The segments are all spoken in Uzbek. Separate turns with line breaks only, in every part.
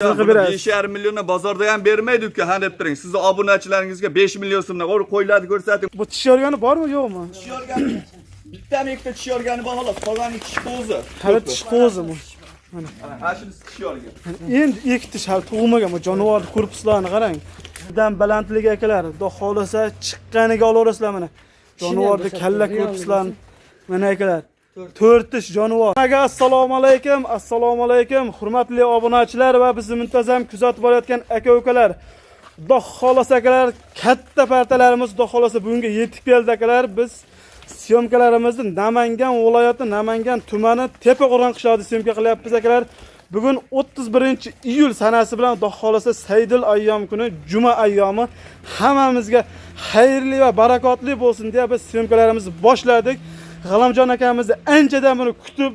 Qilib
Buni
berasiz.
5,5 millionni bozorda ham bermaydi uka, ha deb turing. Sizni obunachilaringizga 5 million so'mdan qo'y qo'ylarni ko'rsating.
Bu tish yorgani bormi, yo'qmi?
Tish yorgani bittami ikkita tish yorgani bor xolos, qolgani tish qo'zi.
Hali tish qo'zi bu.
Ha, shunisi tish yorgan.
Endi ikki tish hali tug'ilmagan bu jonivorni korpuslarini qarang. Birdan balandligi akalar, xudo xohlasa chiqqaniga olaverasizlar mana. Jonivorni kalla korpuslarini mana akalar. To'rt tish jonivor. Aka assalomu alaykum, assalomu alaykum hurmatli obunachilar va bizni muntazam kuzatib borayotgan aka ukalar. Xudo xohlasa akalar, katta partalarimiz xudo xohlasa bugunga yetib keldi akalar. Biz syomkalarimizni Namangan viloyati, Namangan tumani Tepaqo'rg'on qishlog'ida syomka qilyapmiz akalar. Bugun 31 iyul sanasi bilan xudo xohlasa Saydil ayyom kuni, juma ayyomi hammamizga xayrli va barakotli bo'lsin deya biz syomkalarimizni boshladik. G'alamjon akamizni anchadan beri kutib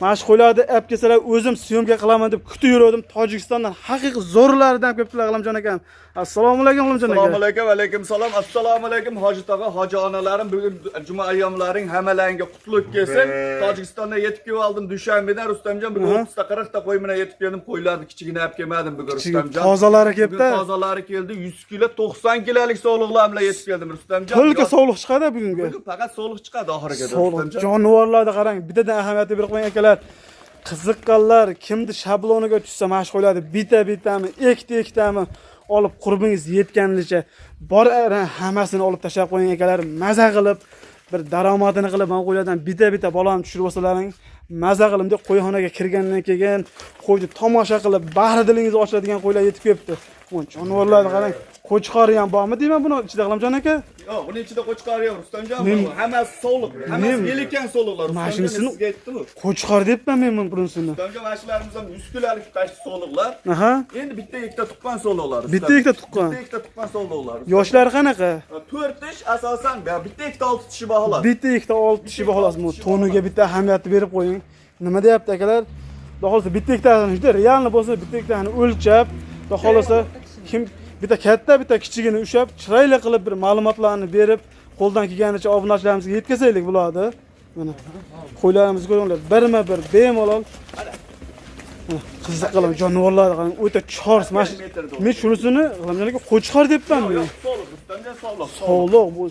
mana shu qo'ylarni olib kelsalar o'zim syomka qilaman deb kutib yurgandim. Tojikistondan haqiqiy zo'rlaridan kelibdilar G'alamjon akam. Assalomu alaykum G'alamjon aka.
Assalomu alaykum, alaykum salom. Assalomu alaykum hoji tog'a, hoji onalarim. Bugun juma ayyomlaring hammalaringga qutlug' kelsin. Tojikistondan yetib kelib oldim Dushanbedan Rustamjon. Bugun 30 ta 40 ta qo'y bilan yetib keldim. Qo'ylarni kichigini olib kelmadim bugun Rustamjon.
Tozalari kelibdi.
Bugun tozalari keldi. 100 kilo, 90 kilolik sovliqlar bilan yetib keldim Rustamjon.
To'lka sovliq chiqadi bugungi.
Bugun faqat sovliq chiqadi oxiriga
Sovliq
Rustamjon.
Jonivorlarni qarang, bittadan ahamiyatli berib qo'ying akalar. Qiziqqanlar kimni shabloniga tushsa mana shu qo'ylarni bitta bittami, ikkita ikkitami olib qurbingiz yetganicha bor hammasini olib tashlab qo'ying akalar. Maza qilib bir daromadini qilib mana qo'ylardan bitta bitta bolani tushirib olsalaring maza qilib deb qo'yxonaga kirgandan keyin qo'yni tomosha qilib bahri dilingiz ochiladigan qo'ylar yetib kelibdi. Bu jonivorlarni qarang, qo'chqori ham bormi deyman buni ichida G'alamjon aka?
Yo'q, buni ichida qo'chqor yo'q Rustamjon. Hammasi sovliq. Hammasi melikan sovliqlar
Mana
Rustamjon.
shunisini
Sizga aytdim-ku.
Qo'chqor deyapman men bunisini.
Rustamjon, mana shularimiz ham 100 kilolik tashli sovliqlar. Endi bitta ikkita tuqqan sovliqlar.
Bitta ikkita tuqqan.
Bitta ikkita tuqqan sovliqlar.
Yoshlari qanaqa?
To'rt tish asosan, ya bitta ikkita olti tishi bor xolos.
Bitta ikkita olti tishi bor xolos. Bu toniga bitta ahamiyatni berib qo'ying. Nima deyapti akalar? Xudo xohlasa bitta ikkitasini juda realni bo'lsa bitta ikkitasini o'lchab, xudo xohlasa kim bitta katta bitta kichigini ushlab chiroyli qilib bir ma'lumotlarni berib qo'ldan kelganicha obunachilarimizga yetkazaylik bularni. Mana qo'ylarimizni ko'ringlar, birma-bir bemalol. Mana qiziq qilib jonivorlarni qarang, o'ta chors. Mana men shunisini G'alamjon aka qo'chqor deyapman men.
Yo'q, sovliq Rustamjon, sovliq.
Sog'liq bu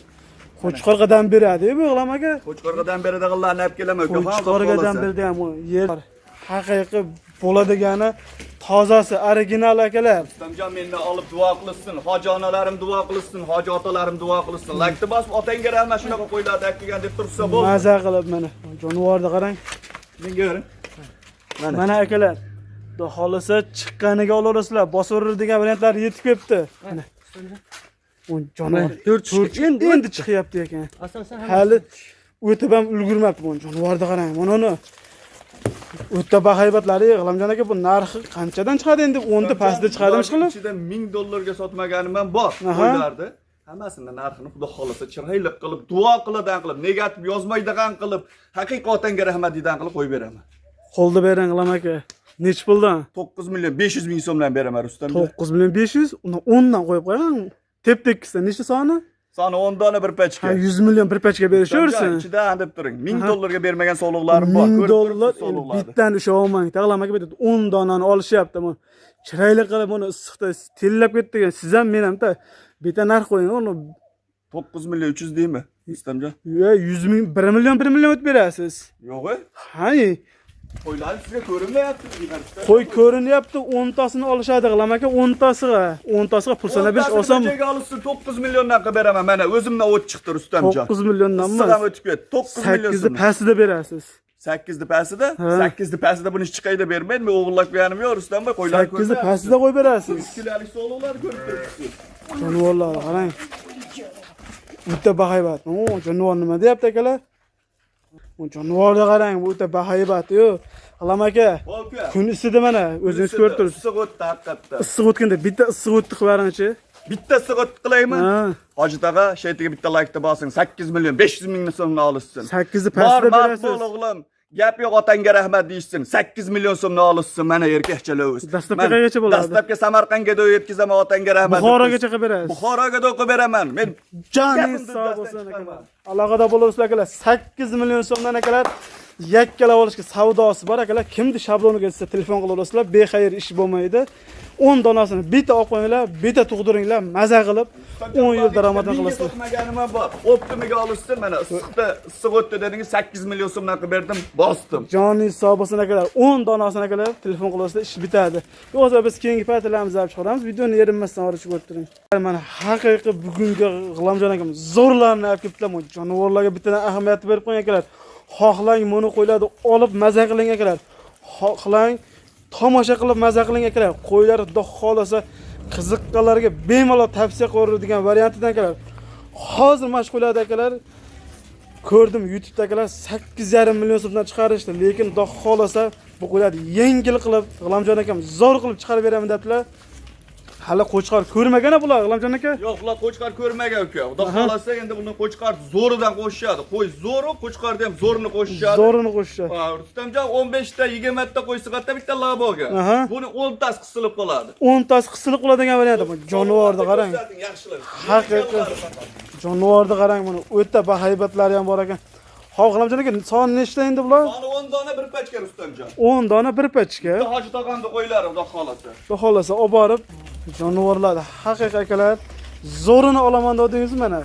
qo'chqorga dam beradi bu G'alam aka.
Qo'chqorga dam beradiganlarni olib kelaman uka.
Qo'chqorga dam berdi ham yer haqiqiy bo'ladigani tozasi original akalar.
Rustamjon mendan olib duo qilsin, hoji onalarim duo qilsin, hoji otalarim duo qilsin. Laykni bosib otangga rahmat shunaqa qo'ylarni olib kelgan deb tursa bo'ldi.
Maza qilib mana jonivorni qarang.
Menga bering. Mana.
Mana akalar. Xudo xohlasa chiqqaniga olaverasizlar. Bosaverar degan variantlar yetib kelibdi. Mana. U jonivor
To'rt tish.
Endi chiqyapti ekan.
Asosan
Hali o'tib ham ulgurmabdi bu jonivorni qarang. Mana uni. O'ta bahaybatlari G'alamjon aka bu narxi qanchadan chiqadi endi? 10 ta pastida chiqadimi ishqilib?
Ichida 1000 dollarga sotmaganim ham bor qo'ylarni. Hammasini narxini xudo xohlasa chiroyli qilib, duo qiladan qilib, negativ yozmaydigan qilib, haqiqiy otangga rahmat deydigan qilib qo'yib beraman.
Qo'lda bering G'alam aka. Nechi puldan?
9 million 500 ming so'mdan beraman Rustamjon.
9 million 500, uni 10 dan qo'yib qo'ying. Tep tekkizdan nechta soni?
Soni 10 dona bir pachka.
Ha, 100 million bir pachka berishaversin.
Ichida deb turing. 1000 dollarga bermagan sovliqlarim bor.
1000
Ko'rib
dollar
turibsiz sovliqlarni.
Bittani usha olmang. G'alam aka bitta 10 donani olishyapti. Bu chiroyli qilib buni issiqda tellab ketdi degan. Siz ham men hamda bitta narx qo'ying. Uni
9 million 300 deymi? Rustamjon.
yo 100 ming 1 million 1 million o'tib berasiz.
Yo'q. E?
Ha,
Qo'ylar sizga ko'rinmayapti.
Qo'y ko'rinyapti, 10 tasini olishadi G'alam aka, 10 tasiga. 10 tasiga pul sanab berish osonmi?
Joyga olishsin 9 milliondan qilib beraman. Mana o'zimdan o't chiqdi Rustamjon.
9 milliondan
Issiq ham
emas.
o'tib ketdi. 9 million
8 ni
so'm.
pastida berasiz.
8 ni pastida,
Ha.
8 ni pastida buni hech qayerda bermaydi. Men o'g'irlab qo'yanim yo'q Rustamboy, qo'ylar
8 ni pastida qo'yib berasiz.
Kilolik sovliqlarni ko'rib turibsiz.
Jonivorlar qarang. O'ta bahaybat. O, jonivor nima deyapti akalar? Bu jonivorni qarang, bu o'ta bahaybat. Yo, G'alam aka,
Aka.
kun isidi mana, o'zingiz ko'rib turibsiz.
Issiq o'tdi haqiqatda.
Issiq o'tganda bitta issiq o'tdi qilib beringchi.
Bitta issiq o'tdi qilaymi?
Ha.
Hoji tog'a, shaytiga bitta laykni bosing. 8 million 500 ming so'mni olishsin.
8 ni
Bor,
pastida
mard
berasiz.
bo'l o'g'lim. Gap yo'q, otangga rahmat deyishsin. 8 million so'mni olishsin mana erkakchalar.
Dastlabki qayergacha bo'ladi?
Dastlabki Samarqandga da yetkazaman otangga rahmat. deb
Buxorogacha qilib berasiz.
Buxoroga da o'qib beraman. Men
Joningiz
gapimni
sog'
uddasidan
bo'lsin
chiqarman.
akalar. Aloqada bo'laverasizlar akalar. 8 million so'mdan akalar yakkalab olishga savdosi bor akalar. Kimni shabloniga desa telefon qilaverasizlar. Bexayr ish bo'lmaydi. 10 donasini bitta olib qo'yinglar, bitta tug'diringlar, maza qilib 10 yil daromadini qilasizlar.
Sotmaganim ham bor. Optimiga olishsin, mana issiqda issiq o'tdi dedingiz, 8 million so'mdan qilib berdim, bosdim.
Joningiz sog' bo'lsin akalar. 10 donasini akalar telefon qilasizlar, ish bitadi. Yo'qsa biz keyingi partiyalarimizni olib chiqaramiz. Videoni erinmasdan orich ko'rib turing. Mana haqiqiy bugungi G'ulomjon akam zo'rlarni olib kelibdilar. Bu jonivorlarga bittadan ahamiyat berib qo'ying akalar. Xohlang buni qo'ylarni olib maza qiling akalar. Xohlang tomosha qilib maza qiling akalar. Qo'ylar xudo xohlasa qiziqqanlarga bemalol tavsiya qilaveradigan variantidan akalar. Hozir mana shu qo'ylarni akalar ko'rdim YouTube'da akalar 8,5 million so'mdan chiqarishdi, lekin xudo xohlasa bu qo'ylarni yengil qilib G'ulomjon akam zo'r qilib chiqarib beraman debdilar. Hali qo'chqor ko'rmagan bular G'ulomjon aka.
Yo'q, bular qo'chqor ko'rmagan uka. Xudo xohlasa endi buni qo'chqor zo'ridan qo'shishadi. Qo'y zo'ri, qo'chqorni ham zo'rini qo'shishadi.
Zo'rini qo'shishadi.
Ha, Rustamjon 15 ta, 20 ta qo'y sig'atda bitta laboga. Buni 10 tasi qisilib qoladi.
10 tasi qisilib qoladigan varianti bu. Jonivorni qarang.
Yaxshilar.
Haqiqiy. Jonivorni qarang buni. O'ta bahaybatlari ham bor ekan. Hop, G'ulomjon aka, soni nechta endi bular?
Soni 10 dona bir pachka Rustamjon.
10 dona bir pachka.
Bitta Hoji tog'amni qo'ylari xudo xohlasa.
Xudo xohlasa olib borib jonivorlar haqiqiy akalar zo'rini olaman dedingiz mana.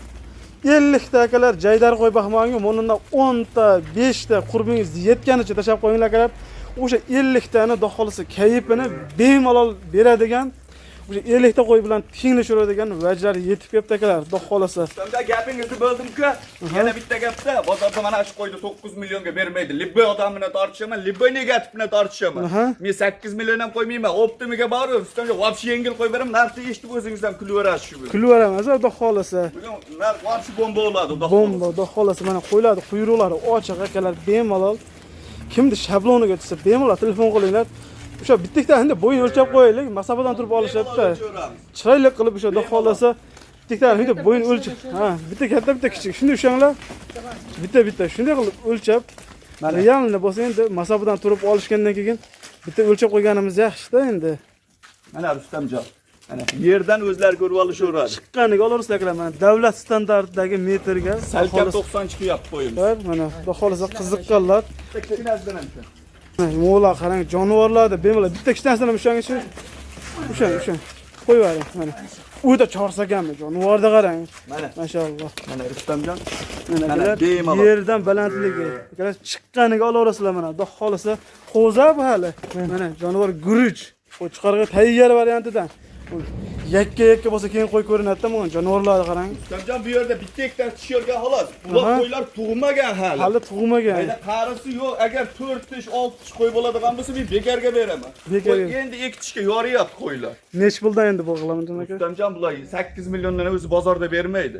50 ta akalar jaydar qo'y baxmanga bundan 10 ta 5 ta qurbingiz yetganicha tashlab qo'yinglar akalar. O'sha 50 tani xudo xohlasa kayfini bemalol beradigan, o'sha 50 ta qo'y bilan tenglashaveradigan vajlar yetib kelibdi akalar, xudo xohlasa.
Rustamjon gapingizni bo'ldim-ku. Yana bitta gapda bozorda mana shu qo'yni 9 millionga bermaydi. Libbe odam bilan tortishaman, libbe negativ bilan tortishaman. Men 8 million ham qo'ymayman. Optimiga borib, Rustamjon вообще yengil qo'yib beraman. Narxni eshitib o'zingiz ham kulaverasiz shu bugun.
Kulaveramiz xudo xohlasa.
Bugun narx вообще bomba bo'ladi xudo
Bomba, xudo xohlasa mana qo'ylarni quyruqlari ochiq akalar bemalol. Kimni shabloniga tushsa bemalol telefon qilinglar. O'sha bitta endi bo'yini o'lchab qo'yaylik, masofadan turib olishadi-da. Chiroyli qilib o'sha xudo xohlasa bitta endi bo'yini o'lchab, ha, bitta katta, bitta kichik. Shunday ushlanglar. Bitta bitta shunday qilib o'lchab, realni bo'lsa endi masofadan turib olishgandan keyin bitta o'lchab qo'yganimiz yaxshi-da endi.
Mana Rustamjon. Mana yerdan o'zlari ko'rib olishaveradi.
Chiqqaniga olaverasizlar mana davlat standartidagi metrga.
Salkam 90 chiqyapti qo'yimiz.
Mana xudo xohlasa qiziqqanlar
Bitta kichkinasidan ham shu.
Mo'la qarang, jonivorlarni bemalol bitta kichkinasidan ham ushlangchi. Ushlang, ushlang. Qo'yib yuboring mana. O'ta chorsakanmi jonivorni qarang.
Mana.
Mashalloh.
Mana Rustamjon.
Mana
Mana
akalar,
bemalol.
yerdan balandligi. Akalar chiqqaniga olaverasizlar mana. Xudo xohlasa qo'za bu hali. Mana jonivor guruch. Qo'chqorga tayyor variantidan. Yakka yakka bo'lsa keyin qo'y ko'rinadi-da, mana jonivorlarni qarang.
Rustamjon bu yerda bitta ikkita tish yorgan xolos. Bular qo'ylar tug'magan hali.
Hali tug'magan.
Mayda qarisi yo'q. Agar 4 tish, 6 tish qo'y bo'ladigan bo'lsa, men bekarga beraman.
Bekarga.
Qo'y endi 2 tishga yoriyapti qo'ylar.
Nech puldan endi bu G'ulomjon aka?
Rustamjon bular 8 milliondan o'zi bozorda bermaydi.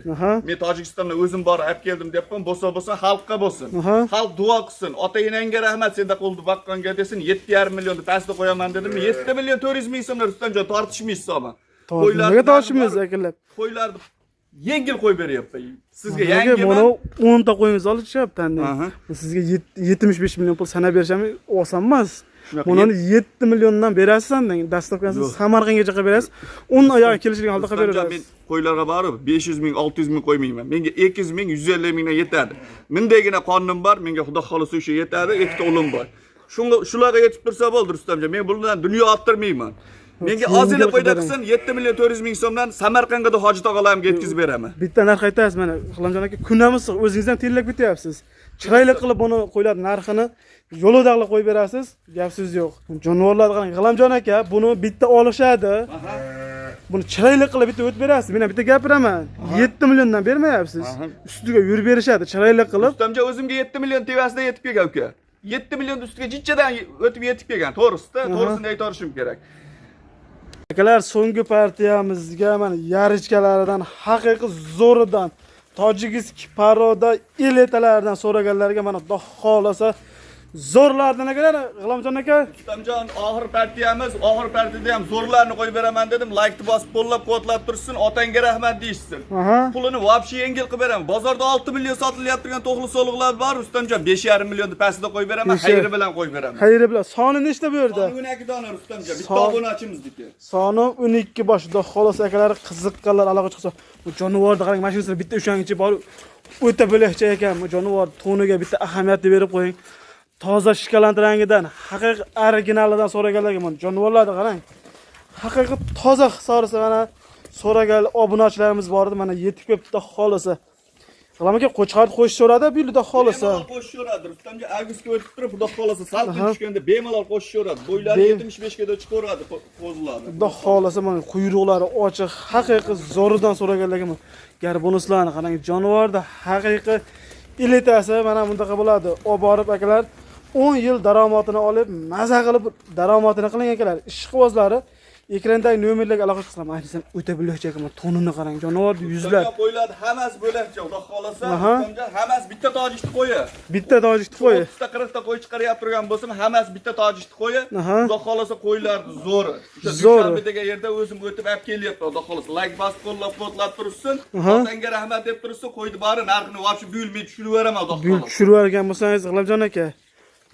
Men Tojikistondan o'zim borib olib keldim deyapman. Bo'lsa bo'lsa xalqqa bo'lsin. Xalq duo qilsin. Ota enangga rahmat, senda qo'lni boqqanga desin. 7,5 millionni pastda qo'yaman dedim. 7 million 400 ming so'mdan Rustamjon tortishmaysiz ama.
Nega tortishmaymiz akalar?
Qo'ylarni yengil qo'yib beryapman. Sizga
Aka,
yangi
mana 10 ta qo'yingiz olishyapti endi. Sizga 75 million pul sanab berisham oson emas.
Shunaqa
Buni 7 milliondan berasiz andan dastavkasini Samarqandgacha qilib berasiz. Uni oyog'i kelishgan holda qilib
Rustamjon, men
berasiz.
qo'ylarga borib 500 ming, 600 ming qo'ymayman. Menga 200 ming, 150 mingdan yetadi. Mendagina qonim bor, menga xudo xolasa o'sha yetadi, ikkita o'lim bor. Shunga shularga yetib tursa bo'ldi Rustamjon. Men bundan dunyo orttirmayman. Menga
Yengil
ozgina foyda
qilib
qilsin, 7 million 400 ming so'mdan Samarqandga hoji tog'alarimga yetkazib beraman.
Bitta narx aytasiz mana G'ulomjon aka, kunamiz o'zingiz ham terlab ketyapsiz. Chiroyli qilib buni qo'ylar narxini yo'lida qilib qo'yib berasiz, gap so'z yo'q. Jonivorlarni qarang, G'ulomjon aka buni bitta olishadi. Buni chiroyli qilib bitta o'tib berasiz. Men ham bitta gapiraman. 7 milliondan bermayapsiz. Ustiga yurib berishadi chiroyli qilib.
Rustamjon o'zimga 7 million tevasida yetib kelgan uka. 7 million ustiga jichadan o'tib yetib kelgan, to'g'risida, to'g'risini aytishim kerak.
Akalar, so'nggi partiyamizga mana yarichkalaridan haqiqiy zo'ridan Tojikiston paroda elitalaridan so'raganlarga mana xudo xohlasa zo'rlardan akalar G'ulomjon aka.
Rustamjon, oxir partiyamiz, oxir partiyada ham zo'rlarni qo'yib beraman dedim. Like'ni bosib qo'llab-quvvatlab tursin, otangga rahmat deyishsin. Pulini вообще yengil qilib beraman. Bozorda 6 million sotilayotgan to'g'ri soliqlar bor, Rustamjon 5,5 millionni pastida qo'yib beraman, xayri bilan qo'yib beraman.
Xayri bilan. Soni nechta bu yerda?
Soni 12 dona Rustamjon, bitta obunachimizniki.
Soni 12 bosh. Xudo xohlasa akalar qiziqqanlar aloqa chiqsa, bu jonivorni qarang, mashinasini bitta ushangicha bor. O'ta bo'lakcha ekan. Bu jonivor to'niga bitta ahamiyatni berib qo'ying. Toza shikolat rangidan, haqiqiy originalidan so'raganlarga mana jonivorlarni qarang. Haqiqiy toza hisorisi mana so'ragan obunachilarimiz bor edi, mana yetib kelibdi, xudo xolasa. G'ulom aka, qo'chqor qo'shish so'radi, bu yil xudo xolasa.
Bemalol qo'shishaveradi. Rustamjon, avgustga o'tib turib, xudo xolasa salqin tushganda bemalol qo'shishaveradi. Bo'ylari 75 ga chiqaveradi qo'zilarni.
Xudo xolasa mana quyruqlari ochiq, haqiqiy zo'ridan so'raganlarga mana garbonuslarni qarang, jonivorda haqiqiy elitasi mana bundaqa bo'ladi. Olib borib akalar 10 yil daromadini olib, maza qilib daromadini qiling akalar. Ishqibozlari ekrandagi nomerlarga aloqa qilsam, ayniqsa o'ta bo'lakcha ekan, to'nini qarang, jonivor yuzlar.
Rustamjon, qo'ylarni hammasi bo'lakcha, xudo xolasa. Rustamjon, hammasi bitta tojikni qo'yi.
Bitta tojikni qo'yi.
30 ta 40 ta qo'y chiqaryapti turgan bo'lsam, hammasi bitta tojikni qo'yi. Xudo xolasa qo'ylarni zo'ri. O'sha
Zo'ri.
Dushanbe degan yerda o'zim o'tib olib kelyapman, xudo xolasa. Like bosib qo'llab-quvvatlab tursin. Otangga rahmat deb tursin, qo'yni bari narxini вообще bu yil men tushirib beraman, xudo
Bu yil
xolasa.
tushirib yuborgan bo'lsangiz, G'ulomjon aka,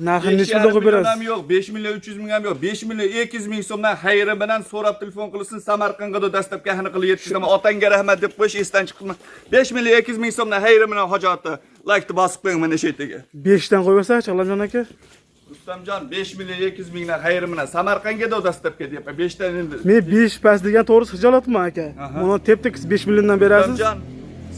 narxini necha puldan qo'yib
million
berasiz?
ham yo'q, 5 million 300 ming ham yo'q, 5 million 200 ming so'mdan xayri bilan so'rab telefon qilsin, Samarqandga dastlabkini qilib yetkazaman. Otangga rahmat deb qo'yish esdan chiqma. 5 million 200 ming so'mdan xayri bilan hoji ota laykni bosib qo'ying mana shu yerga.
5 dan qo'yib bersangiz, G'ulomjon aka.
Rustamjon, 5 million 200 mingdan xayri bilan Samarqandga dastlabki deyapman. 5 dan endi.
Men 5 past degan to'g'risi xijolatman aka. Buni tep-tekis 5 milliondan berasiz.
Rustamjon,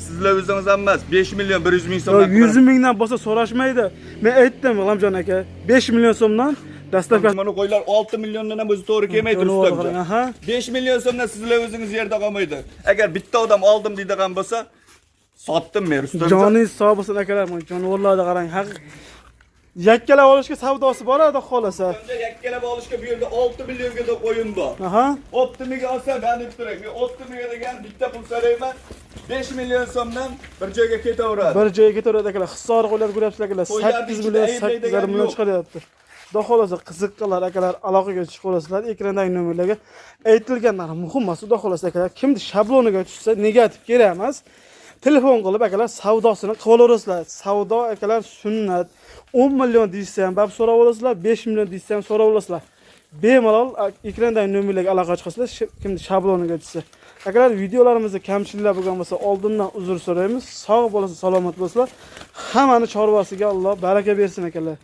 sizlar o'zingiz ham emas, 5 million 100 ming
Yo,
so'mdan.
100 mingdan bo'lsa so'rashmaydi. Men aytdim, G'ulomjon aka, 5 million so'mdan dastlabki
Mana qo'ylar 6 milliondan ham o'zi to'g'ri kelmaydi
Jonivorni
Rustamjon.
qarang, aha.
5 million so'mdan sizlar o'zingiz yerda qolmaydi. Agar bitta odam oldim deydigan bo'lsa, sotdim men Rustamjon.
Joningiz sog' bo'lsin akalar, mana jonivorlarni qarang. Haqiqiy yakkalab olishga savdosi bor, xudo xolasa.
Rustamjon, yakkalab olishga bu yerda 6 millionga da qo'yim bor. Optimiga olsa men deb turay. Men optimiga degan bitta pul so'rayman. 5 million so'mdan bir joyga ketaveradi.
Bir joyga ketaveradi akalar. Hisor qo'ylar ko'ryapsizlar akalar.
Qo'ylarni
8
ichida
million,
ayblaydigan
8,5 million
yo'q.
chiqaryapti. Xudo xolasa qiziqqanlar akalar aloqaga chiqib olasizlar ekrandagi nomerlarga aytilgan narx muhim emas. Xudo xolasa akalar, kimni shabloniga tushsa negativ kerak emas. Telefon qilib akalar savdosini qilib olaverasizlar. Savdo akalar sunnat. 10 million deyishsa ham bab so'rab olasizlar, 5 million deyishsa ham so'rab olasizlar. Bemalol ekrandagi nomerlarga aloqa chiqasizlar, kimni shabloniga tushsa. Akalar, videolarimizda kamchiliklar bo'lgan bo'lsa, oldindan uzr so'raymiz. Sog' bo'lsin, salomat bo'lsinlar. Hammani chorvasiga Alloh baraka bersin akalar.